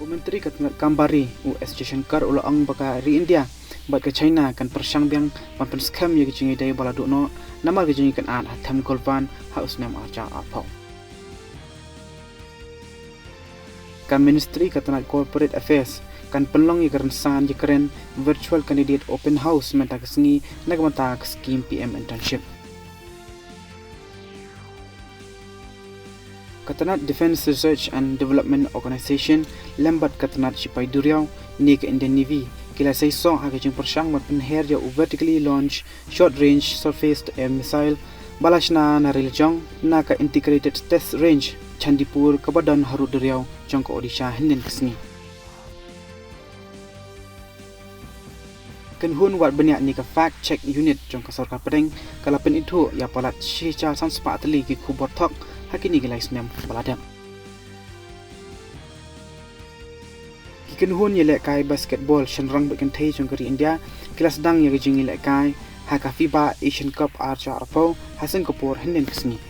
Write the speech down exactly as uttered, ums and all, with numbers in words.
U Myntri ka tnat kam bari, u S Jaishankar, u la ong ba ka ri India bad ka China kan pyrshang biang ban pynskhem ïa ka jingïadei ba la duh noh namar ka jingïakynad ha them Galwan ha u snem arhajar arphew. Ka Ministry ka tnat Corporate Affairs kan pynlong ïa ka rynsan ïakren Virtual Candidate Open House mynta ka sngi na ka bynta ka skim P M Internship. Ka tnat Defence Research and Development Organisation lem bad ka tnat shipai duriaw ne ka Indian Navy ki la seisoh ha ka jingpyrshang ban pynher ïa u vertically launched short range surface to air missile ba la shna na ri la jong na ka Integrated Test Range Chandipur kaba don harud duriaw jong ka Odisha hynnin ka sngi. Kynhun wad bniah ne ka Fact Check Unit jong ka sorkar pdeng ka la pynithuh ïa palat shi hajar san spah tylli ki khubor thok ha kine ki lai snem ba la dep. Ki kynhun ïalehkai basketball shynrang bad kynthei jong ka ri India ki la sdang ïa ka jingïalehkai ha ka FIBA Asian Cup arhajar arphew ha Singapore hynnin ka sngi.